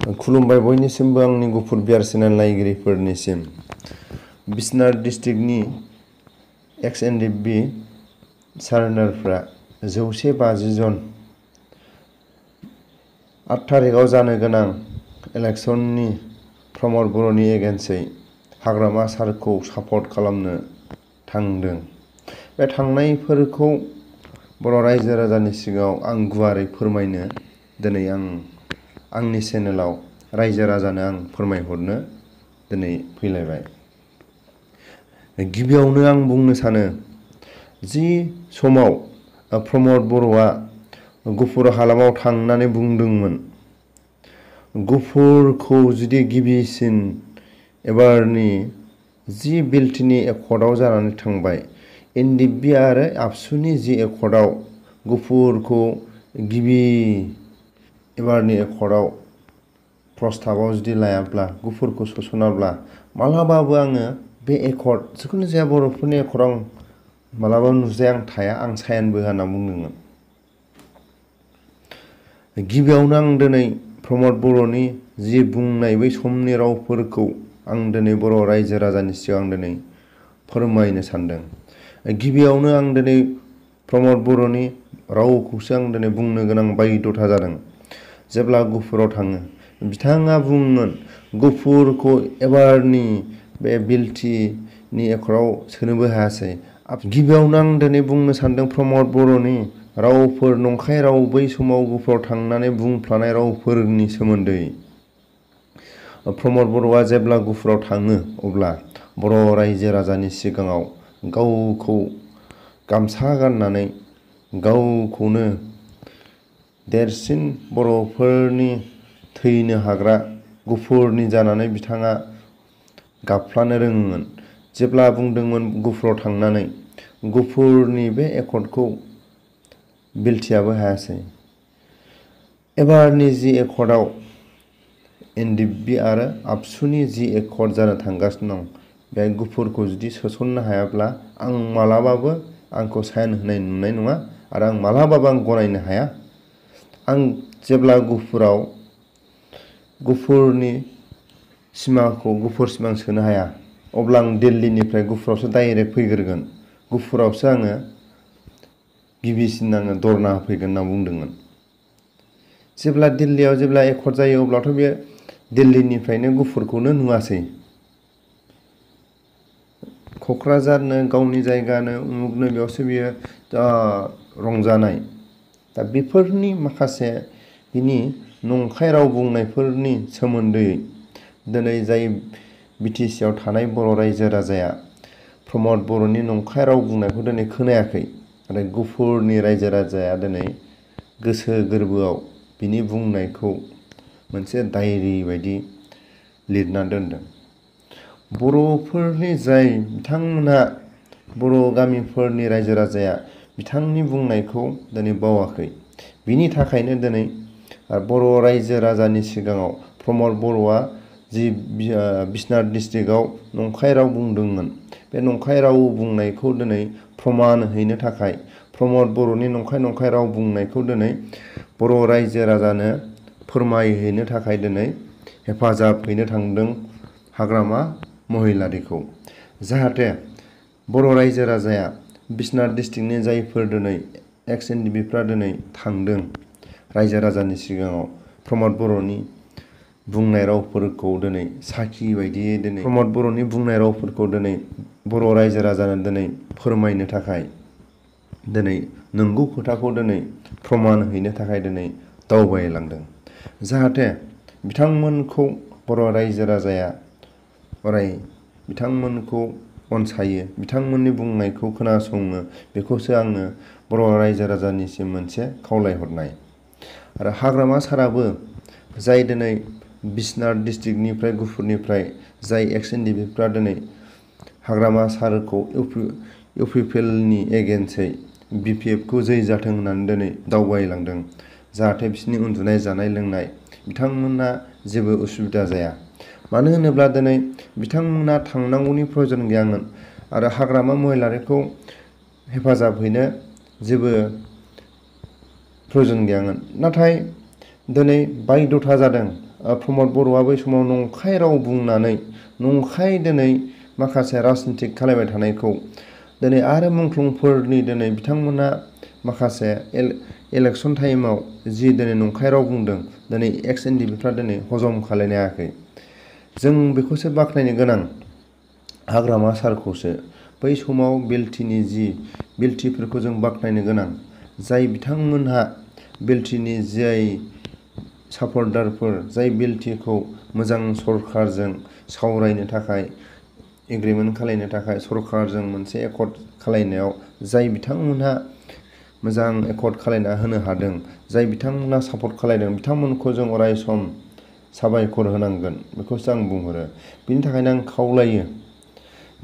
खुलुमबाय बयनिसिमबो आंनि गुफुर बियार चेनेल नायगिरिफोरनिसिम। बिसनाथ डिस्ट्रिक्टनि एक्स NDFB सारेन्डारफ्रा 150 जन 8 थारिखआव जानो गोनां इलेक्शननि प्रमद बर'नि एगेन्स्टै हाग्रामा सारखौ सापर्ट खालामनो थांदों। बे थांनायफोरखौ बर' रायजो राजानि सिगाङाव आं गुवारै फोरमायनो दिनै आंनि चेनेलाव रायजो राजानो आं फोरमायहरनो दिनै फैलायबाय। गिबियावनो आं बुंनो सानो जि समाव प्रमद बर'आ गुफुर हालामाव थांनानै बुंदोंमोन गुफुरखौ जुदि गिबिसिन एबारनि जि बिलटिनि एकर्डआव जानानै थांबाय NDFB आरो आबसुनि जि एकर्डआव गुफुरखौ गिबि एबारनि एकर्डआव प्रस्ताबाव जुदि लायाब्ला गुफुरखौ सोसनाब्ला मालाबाबो आङो बे एकर्ड जिखुनु जाया बर'फोरनि एकर्डआव मालाबा नुजाया आं थाया आं साइनबो होनना बुंदोंमोन। गिबियावनो आं दिनै प्रमद बर'नि जि बुंनाय बै समनि रावफोरखौ आं दिनै बर' रायजो राजानि सिगां दिनै फोरमायनो सानदों। गिबियावनो आं दिनै प्रमद बर'नि रावखौसो आं दिनै बुंनो गोनां बायध'था जादों। जेब्ला गुफुराव थाङो बिथाङा बुङोमोन गुफुरखौ एबारनि बे बिलटिनि एकर्डआव सोनोबो हायासै। गिबियावनो आं दिनै बुंनो सानदों प्रमद बर'नि रावफोर नंखाय राव बै समाव गुफुराव थांनानै बुंफ्लानाय रावफोरनि सोमोन्दै। प्रमद बर'आ जेब्ला गुफुराव थाङो अब्ला बर' रायजो राजानि सिगाङाव गावखौ गामसा गाननानै गावखौनो देरसिन बर'फोरनि थैनो हाग्रा गुफुरनि जानानै बिथाङा गाबफ्लानो रोङोमोन। जेब्ला बुंदोंमोन गुफुराव थांनानै गुफुरनि बे एकर्डखौ बिलटियाबो हायासै। एबारनि जि एकर्डआव NDFB आरो आबसुनि जि एकर्ड जानो थांगासिनो दं बे गुफुरखौ जुदि सोसननो हायाब्ला आं मालाबाबो आंखौ साइन होनाय नुनाय नङा आरो आं मालाबाबो आं गनायनो हाया। आं जेब्ला गुफुरनि सिमाखौ गुफुर सिमां सोनो हाया अब्ला आं दिल्लीनिफ्राय गुफुरावसो डाइरेक्ट फैग्रोगोन गुफुरावसो आङो गिबिसिन आङो धरना होफैगोन होनना बुंदोंमोन। जेब्ला दिल्लीयाव जेब्ला एकर्ड जायो अब्लाथ' बे दिल्लीनिफ्रायनो गुफुरखौनो नुवासै। क'क्राझारनो गावनि जायगानो उमुगनो बेयावसो बियो रंजानाय। दा बेफोरनि माखासे बिनि नंखाय राव बुंनायफोरनि सोमोन्दै दिनै जाय BTC आव थानाय बर' रायजो राजाया प्रमद बर'नि नंखाय राव बुंनायखौ दिनै खोनायाखै आरो गुफुरनि रायजो राजाया दिनै गोसो गोरबोआव बिनि बुंनायखौ मोनसे डायरि बायदि लिरना दोनदों। बर'फोरनि जाय बिथांमोनहा बर' गामिफोरनि रायजो राजाया बिथांनि बुंनायखौ दिनै बावाखै। बिनि थाखायनो दिनै बर' रायजो राजानि सिगाङाव प्रमद बर'आ जि बिसनाथ डिस्ट्रिक्टआव नंखाय राव बुंदोंमोन बे नंखाय राव बुंनायखौ दिनै प्रमान हैनो थाखाय प्रमद बर'नि नंखाय राव बुंनायखौ दिनै बर' रायजो राजानो फोरमायहैनो थाखाय दिनै हेफाजाब हैनो थांदों हाग्रामा महिलारिखौ। जाहाथे बर' रायजो राजाया बिसनाथ डिस्ट्रिक्टनि जायफोर दिनै एक्स NDFBफ्रा दिनै थांदों रायजो राजानि सिगाङाव प्रमद बर'नि बुंनाय रावफोरखौ दिनै साखि बायदियै दिनै प्रमद बर'नि बुंनाय रावफोरखौ दिनै बर' रायजो राजानो दिनै फोरमायनो थाखाय दिनै नंगौ खोथाखौ दिनै प्रमान हैनो थाखाय दिनै दावबायलांदों। जाहाथे बिथांमोनखौ बर' रायजो राजाया अराय बिथांमोनखौ अनसायो बिथांमोननि बुंनायखौ खोनासङो बेखौसो आङो बर' रायजो राजानिसिम मोनसे खावलायहरनाय। आरो हाग्रामा साराबो जाय दिनै बिसनाथ डिस्ट्रिक्टनिफ्राय गुफुरनिफ्राय जाय एक्स NDFBफ्रा दिनै हाग्रामा सारखौ UPPLनि एगेन्स्टै BPFखौ जै जाथों होननानै दिनै दावबायलांदों। जाहाथे बिसोरनि उन्दुनाय जानाय लोंनाय बिथांमोना जेबो उसुबिदा जाया। मानो होनोब्ला दिनै बिथांमोना थांनांगौनि प्रयजन गैयामोन आरो हाग्रामा महिलारिखौ हेफाजाब हैनो जेबो प्रयजन गैयामोन। नाथाय दिनै बायध'था जादों प्रमद बर'आ बै समाव नंखाय राव बुंनानै नंखाय दिनै माखासे राजनितिक खालामबाय थानायखौ दिनै आरो मुंख्लंफोरनि दिनै बिथांमोना माखासे इलेक्सन टाइमाव जि दिनै नंखाय राव बुंदों दिनै एक्स एनडिएफबिफ्रा दिनै हजम खालायनो हायाखै। जों बेखौसो बाख्नायनो गोनां हाग्रामा सारखौसो बै समाव बेलटिनि जि बेलटिफोरखौ जों बाख्नायनो गोनां जाय बिथांमोनहा बेलटिनि जाय सापर्टारफोर जाय बेलटिखौ मोजां सरकारजों सावरायनो थाखाय एग्रिमेन्ट खालायनो थाखाय सरकारजों मोनसे एकर्ड खालायनायाव जाय बिथांमोनहा मोजां एकर्ड खालायना होनो हादों जाय बिथांमोनहा सापर्ट खालायदों बिथांमोनखौ जों अराय सम साबायखर होनांगोन बेखौसो आं बुंहरो। बिनि थाखायनो आं खावलायो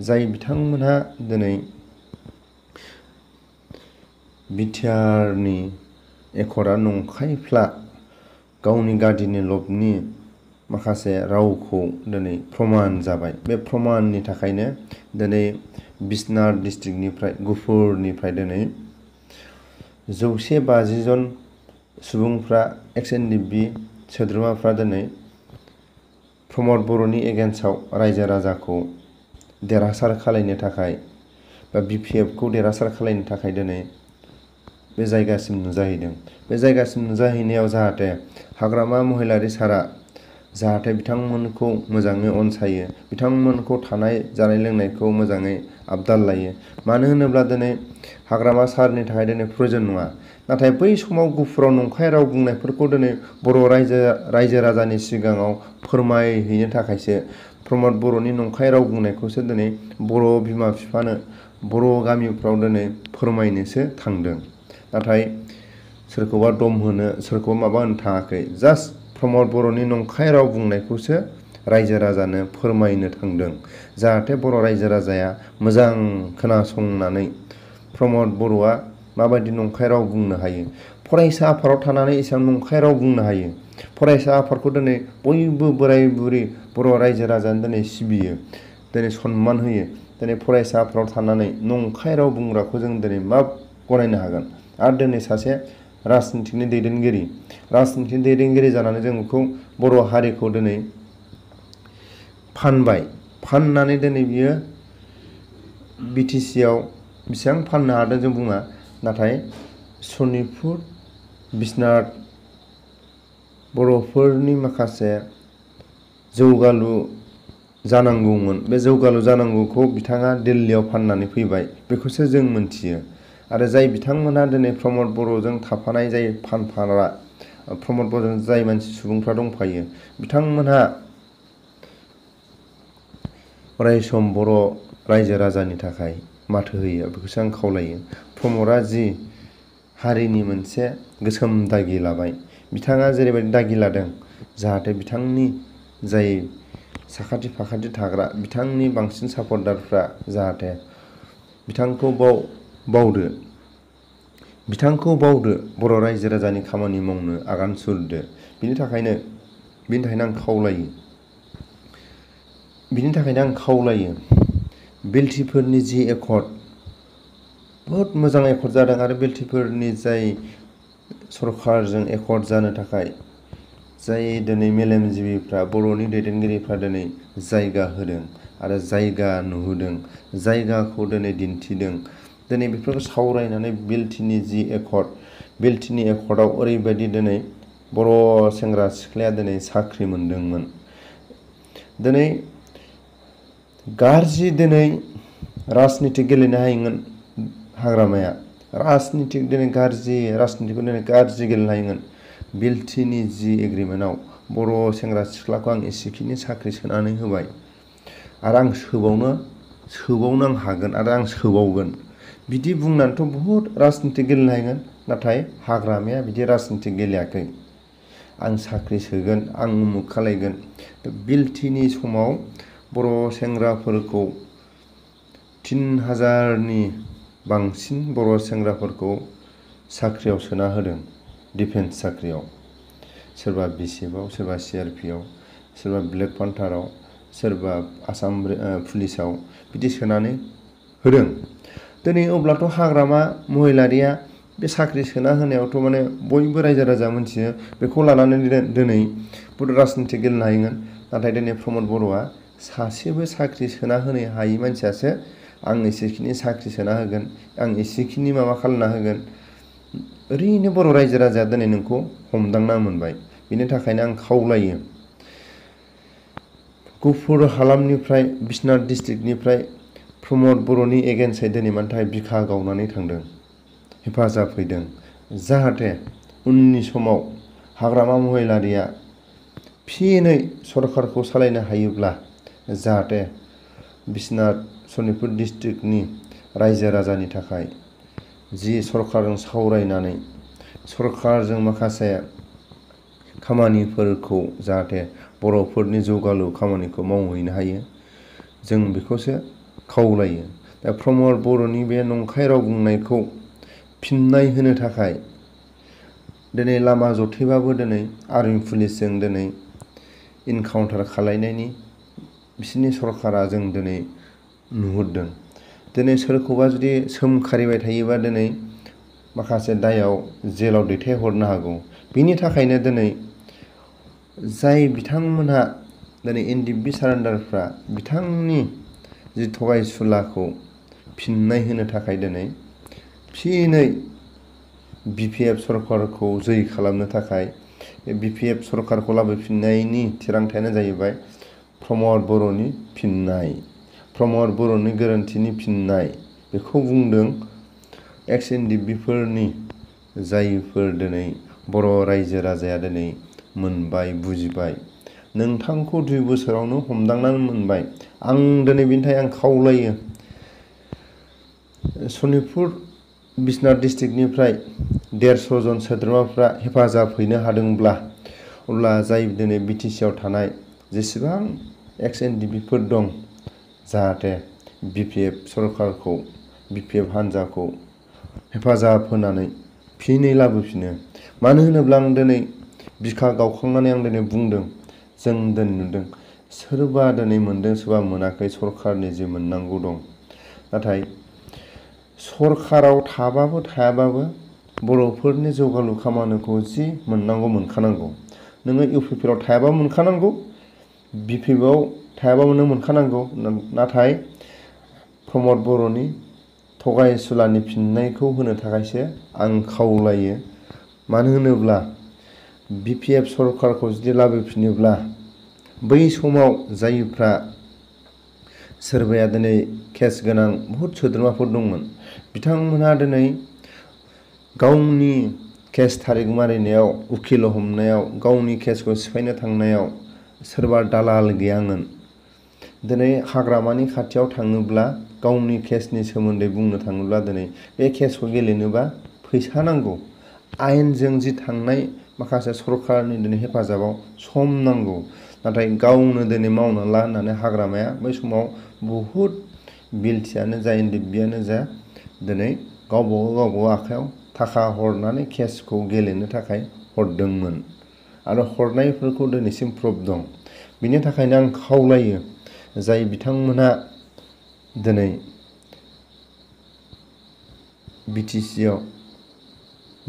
जाय बिथांमोनहा दिनै बिटिआरनि एकर्डआ नंखायफ्ला गावनि गादिनि लबनि माखासे रावखौ दिनै प्रमान जाबाय। बे प्रमाननि थाखायनो दिनै बिसनाथ डिस्ट्रिक्टनिफ्राय गहपुरनिफ्राय दिनै 150 जन सुबुंफ्रा एक्स एनडिएफबि सोद्रोमाफ्रा दिनै प्रमद बर'नि एगेन्स्टआव रायजो राजाखौ देरहासार खालायनो थाखाय बा बिपिएफखौ देरहासार खालायनो थाखाय दिनै बे जायगासिम नुजाहैदों। बे जायगासिम नुजाहैनायाव जाहाथे हाग्रामा महिलारि सारा जाहाथे बिथांमोनखौ मोजाङै अनसायो बिथांमोनखौ थानाय जानाय लोंनायखौ मोजाङै आबदाल लायो। मानो होनोब्ला दिनै हाग्रामा सारनि थाखाय दिनै प्रयजन नङा नाथाय बै समाव गहपुराव नंखाय राव बुंनायफोरखौ दिनै बर' रायजो राजानि सिगाङाव फोरमायहैनो थाखायसो प्रमद बर'नि नंखाय राव बुंनायखौसो दिनै बर' बिमा बिफानो बर' गामिफ्राव दिनै फोरमायनोसो थांदों। नाथाय सोरखौबा दम होनो सोरखौबा माबा होनो थाङाखै जास्ट प्रमद बर'नि नंखाय राव बुंनायखौसो रायजो राजानो फोरमायनो थांदों जाहाथे बर' रायजो राजाया मोजां खोनासंनानै प्रमद बर'आ माबायदि नंखाय राव बुंनो हायो फरायसा आफादाव थानानै एसेबां नंखाय राव बुंनो हायो। फरायसा आफादखौ दिनै बयबो बोराय बुरि बर' रायजो राजानो दिनै सिबियो दिनै सनमान होयो दिनै फरायसा आफादाव थानानै नंखाय राव बुंग्राखौ जों दिनै मा गनायनो हागोन। आरो दिनै सासे राजनितिकनि दैदेनगिरि जानानै जों बेखौ बर' हारिखौ दिनै फाननानै दिनै बियो बिटिसिआव बेसेबां फाननो हादों जों बुङा नाथाय सनितपुर बिसनाथ बर'फोरनि माखासे जौगालु जानांगौमोन बे जौगालु जानांगौखौ बिथाङा दिल्लीयाव फाननानै फैबाय बेखौसो जों मोनथियो। आरो जाय बिथांमोनहा दिनै प्रमद बर'जों थाफानाय जाय फानफाग्रा प्रमद बर'जों जाय मानसि सुबुंफ्रा दंफायो बिथांमोनहा अरायसम बर' रायजो राजानि थाखाय माथो होयो बेखौसो आं खावलायो। प्रमदआ जि हारिनि मोनसे गोसोम दागि लाबाय बिथाङा जेरैबायदि दागि लादों जाहाथे बिथांनि जाय साखाथि फाखाथि थाग्रा बिथांनि बांसिन सापर्टारफ्रा जाहाथे बिथांखौ बावदो बर' रायजो राजानि खामानि मावनो आगान सुरदो। बिनि थाखायनो आं खावलायो बेलटिफोरनि जि एकर्ड बहुद मोजां एकर्ड जादों आरो बेलटिफोरनि जाय सरकारजों एकर्ड जानो थाखाय जाय दिनै मेलेमजिबिफ्रा बर'नि दैदेनगिरिफ्रा दिनै जायगा होदों आरो जायगा नुहोदों जायगाखौ दिनै दिन्थिदों दिनै बेफोरखौ सावरायनानै बेलटिनि जि एकर्ड बेलटिनि एकर्डआव ओरैबायदि दिनै बर' सेंग्रा सिख्लाया दिनै साख्रि मोनदोंमोन। दिनै गाज्रि दिनै राजनितिक गेलेनो हायोमोन हाग्रामाया राजनितिकखौ दिनै गाज्रि गेलेनो हायोमोन। बेलटिनि जि एग्रिमेन्टआव बर' सेंग्रा सिख्लाखौ आं एसेखिनि साख्रि सोनानै होबाय आरो आं सोबावनो आं हागोन आरो आं सोबावगोन बिदि बुंनानैथ' बहुद राजनितिक गेलेनो हायोमोन नाथाय हाग्रामाया बिदि राजनितिक गेलेयाखै। आं साख्रि सोगोन आं उमुक खालायगोन बेलटिनि समाव बर' सेंग्राफोरखौ 3000नि बांसिन बर' सेंग्राफोरखौ साख्रियाव सोना होदों डिफेन्स साख्रियाव सोरबा बिएसएफआव सोरबा सिआरपिएफआव सोरबा ब्लेक पान्थाराव सोरबा आसाम पुलिसाव बिदि सोनानै होदों। दिनै अब्लाथ' हाग्रामा महिलारिया बे साख्रि सोना होनायावथ' माने बयबो रायजो राजा मोनथियो बेखौ लानानै दिनै बहुद राजनिति गेलेनो हायोमोन नाथाय दिनै प्रमद बर'आ सासेबो साख्रि सोना होनो हायि मानसियासो आं एसेखिनि साख्रि सोना होगोन आं एसेखिनि माबा खालामना होगोन ओरैनो बर' रायजो राजाया दिनै नोंखौ हमदांना मोनबाय बिनि थाखायनो आं खावलायो गहपुर हालामनिफ्राय बिश्वनाथ डिस्ट्रिक्टनिफ्राय प्रमद बर'नि एगेन्स्टै दिनै मानि थाखाय बिखा गावनानै थांदों हेफाजाब हैदों जाहाथे उननि समाव हाग्रामा महिलारिया फिनै सरकारखौ सालायनो हायोब्ला जाहाथे बिश्वनाथ सनितपुर डिस्ट्रिक्टनि रायजो राजानि थाखाय जि सरकारजों सावरायनानै सरकारजों माखासे खामानिफोरखौ जाहाथे बर'फोरनि जौगालु खामानिखौ मावहैनो हायो जों बेखौसो खावलायो दा प्रमद बर'नि बे नंखाय राव बुंनायखौ फिननाय होनो थाखाय दिनै लामा जथेबाबो दिनै आर्मि पुलिसजों दिनै इनकाउन्टार खालायनायनि बिसोरनि सरकारा जों दिनै नुहुरदों दिनै सोरखौबा जुदि सोमखारिबाय थायोबा दिनै माखासे दायाव जेलाव दैथायहरनो हागौ बिनि थाखायनो दिनै जाय बिथांमोनहा दिनै NDFB सारेन्डारफ्रा बिथांनि जि थगायसुलाखौ फिननाय होनो थाखाय दिनै फिनै BPF सरकारखौ जै खालामनो थाखाय BPF सरकारखौ लाबोफिननायनि थिरांथायानो जाहैबाय प्रमद बर'नि फिननाय प्रमद बर'नि गोरोन्थिनि फिननाय बेखौ बुंदों ex-NDFBफोरनि जायफोर दिनै बर' रायजो राजाया दिनै मोनबाय बुजिबाय नोंथांखौ 2 बोसोरावनो हमदांनानै मोनबाय आं दिनै बिनि थाखाय आं खावलायो सनितपुर बिश्वनाथ डिस्ट्रिक्टनिफ्राय 150 जन सोद्रोमाफ्रा हेफाजाब हैनो हादोंब्ला अब्ला जाय दिनै BTC आव थानाय जेसेबां ex-NDFBफोर दं जाहाथे BPF सरकारखौ BPF हान्जाखौ हेफाजाब होनानै फिनै लाबोफिनो मानो होनोब्ला आं दिनै बिखा गावखांनानै आं दिनै बुंदों जों दिनै नुदों सोरबा दिनै मोनदों सोरबा मोनाखै सरकारनि जि मोननांगौ दं नाथाय सरकाराव थाबाबो थायाबाबो बर'फोरनि जौगालु खामानिखौ जि मोननांगौ मोनखानांगौ नोङो UPPआव थायाबा मोनखानांगौ BPFआव थायाबाबो नों मोनखानांगौ नाथाय प्रमद बर'नि थगायसुलानि फिननायखौ होनो थाखायसो आं खावलायो मानो होनोब्ला BPF सरकारखौ जुदि लाबोफिनोब्ला बै समाव जायफ्रा सोरबाया दिनै केस गोनां बहुद सोद्रोमाफोर दंमोन बिथांमोनहा दिनै गावनि केस थारिख मारिनायाव उकिल हमनायाव गावनि केसखौ सिफायनो थांनायाव सोरबा दालाल गैयामोन दिनै हाग्रामानि खाथियाव थाङोब्ला गावनि केसनि सोमोन्दै बुंनो थाङोब्ला दिनै बे केसखौ गेलेनोबा फैसा नांगौ आयेनजों जि थांनाय माखासे सरकारनि दिनै हेफाजाबाव सम नांगौ नाथाय गावनो दिनै मावना ला होननानै हाग्रामाया बै समाव बहुद बिलटियानो जा NDFBआनो जा दिनै गावबागाव आखायाव थाखा हरनानै केसखौ गेलेनो थाखाय हरदोंमोन आरो हरनायफोरखौ दिनैसिम प्रुफ दं बिनि थाखायनो आं खावलायो जाय बिथांमोनहा दिनै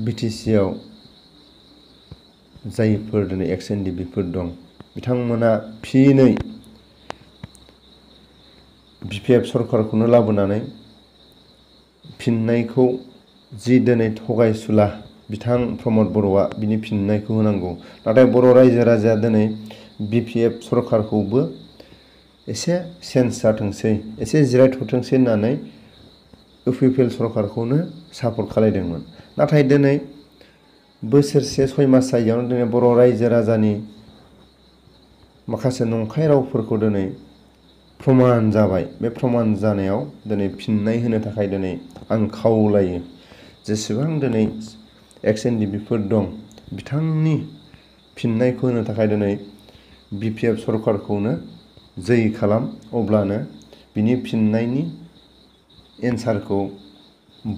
BTCआव जायफोर दिनै ex-NDFBफोर दं बिथांमोना फिनै BPF सरकारखौनो लाबोनानै फिननायखौ जि दिनै थगायसुला बिथां प्रमद बर'आ बिनि फिननायखौ होनांगौ नाथाय बर' रायजो राजाया दिनै BPF सरकारखौबो एसे चेन्ज जाथोंसै एसे जिरायथ'थोंसै होननानै UPPL सरकारखौनो सापर्ट खालायदोंमोन नाथाय दिनै बोसोरसे 6 मास जायैयावनो दिनै बर' रायजो राजानि माखासे नंखाय रावफोरखौ दिनै प्रमान जाबाय बे प्रमान जानायाव दिनै फिननाय होनो थाखाय दिनै आं खावलायो जेसेबां दिनै ex-NDFBफोर दं बिथांनि फिननायखौ होनो थाखाय दिनै BPF सरकारखौनो जै खालाम अब्लानो बिनि फिननायनि एन्सारखौ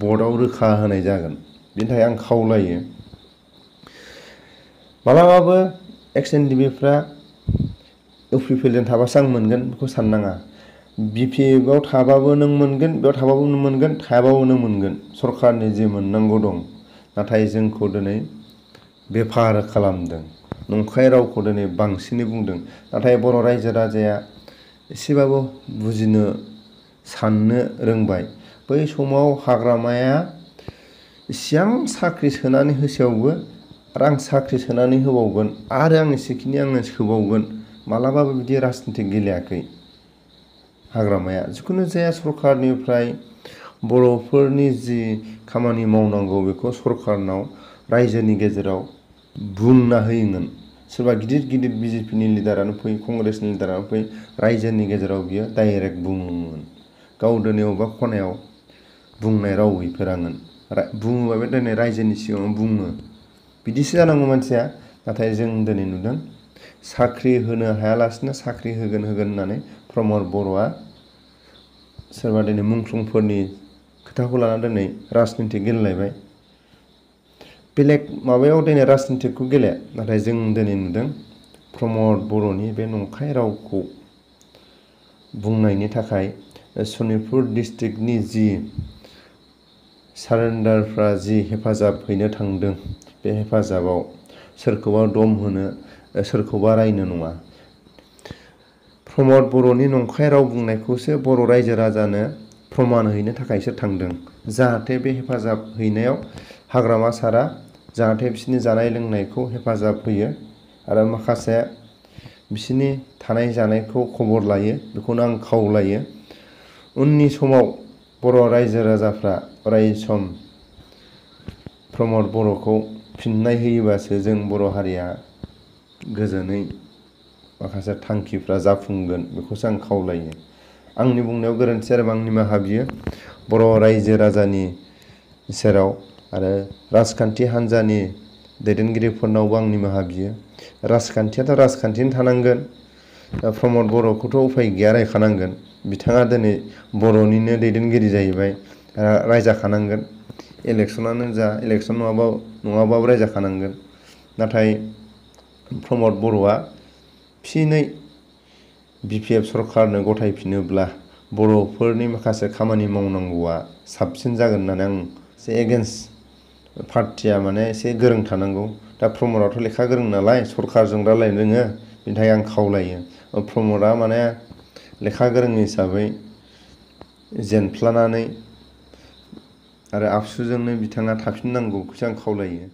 बर्डआव रोखा होनाय जागोन बिनि थाखाय आं खावलायो मालाबाबो ex-NDFBफ्रा UPPLजों थाबासो आं मोनगोन बेखौ साननाङा BPFआव थाबाबो नों मोनगोन बेयाव थाबाबो नों मोनगोन थायाबाबो नों मोनगोन सरकारनि जे मोननांगौ दं नाथाय जोंखौ दिनै बेफार खालामदों, नंखाय रावखौ दिनै बांसिनै बुंदों। नाथाय बर' रायजो राजाया एसेबाबो बुजिनो साननो रोंबाय। बै समाव हाग्रामाया इसिबां साख्रि सोनानै होसेयावबो आरो आं साख्रि सोनानै होबावगोन आरो आं एसेखिनि आङो सोबावगोन, मालाबाबो बिदि राजनितिक गेलेयाखै हाग्रामाया। जिखुनु जाया सरकारनिफ्राय बर'फोरनि जि खामानि मावनांगौ बेखौ सरकारनाव रायजोनि गेजेराव बुंना होयोमोन। सोरबा गिदिर गिदिर बिजेपिनि लिडारानो फै, कंग्रेसनि लिडारानो फै, रायजोनि गेजेराव बियो डाइरेक्ट बुङोमोन। गाव दिनै अबेबा खनायाव बुंनाय राव गैफेरामोन। बुङोबा बे दिनै रायजोनि सिगाङाव बुङो। बिदिसो जानांगौ मानसिया। नाथाय जों दिनै नुदों साख्रि होनो हायालासिनो साख्रि होगोन होननानै प्रमद बर'आ सोरबा दिनै मुंख्लंफोरनि खोथाखौ लानानै दिनै राजनितिक गेलेलायबाय। बेलेग माबायाव दिनै राजनितिकखौ गेले, नाथाय जों दिनै नुदों प्रमद बर'नि बे नंखाय रावखौ बुंनायनि थाखाय सनितपुर डिस्ट्रिक्टनि जि सारेन्डारफ्रा जि हेफाजाब हैनो थांदों, बे हेफाजाबाव सोरखौबा दम होनो, सोरखौबा रायनो नङा। प्रमद बर'नि नंखाय राव बुंनायखौसो बर' रायजो राजानो प्रमान हैनो थाखायसो थांदों। जाहाथे बे हेफाजाब हैनायाव हाग्रामा सारा जाहाथे बिसोरनि जानाय लोंनायखौ हेफाजाब होयो आरो माखासे बिसोरनि थानाय जानायखौ खबर लायो, बेखौनो आं खावलायो। उननि समाव बर' रायजो राजाफ्रा अराय सम प्रमद बर'खौ फिननाय होयोबासो जों बर' हारिया गोजोनै माखासे थांखिफ्रा जाफुंगोन, बेखौसो आं खावलायो। आंनि बुंनायाव गोरोन्थि जादोंबा आं निमाहा बियो बर' रायजो राजानि सेराव आरो राजखान्थि हान्जानि दैदेनगिरिफोरनावबो आं निमाहा बियो। राजखान्थियाथ' राजखान्थिनो थानांगोन। दा प्रमद बर'खौथ' उफाय गैया, रायखानांगोन। बिथाङा दिनै बर'निनो दैदेनगिरि जाहैबाय, रायजाखानांगोन। इलेक्सनानो जा, इलेक्सन नङाबाबो रायजाखानांगोन। नाथाय प्रमद बर'आ फिनै BPF सरकारनो गथायफिनोब्ला बर'फोरनि माखासे खामानि मावनांगौआ साबसिन जागोन होननानै आं एसे एगेन्स्ट पार्टिया माने एसे गोरों थानांगौ। दा प्रमदआथ' लेखा गोरों नालाय सरकारजों रायलायनो रोङो, बिनि थाखाय आं खावलायो। प्रमदआ माने लेखा गोरों हिसाबै जेनफ्लानानै आरो आबसुजोंनो बिथाङा थाफिननांगौखौसो आं खावलायो।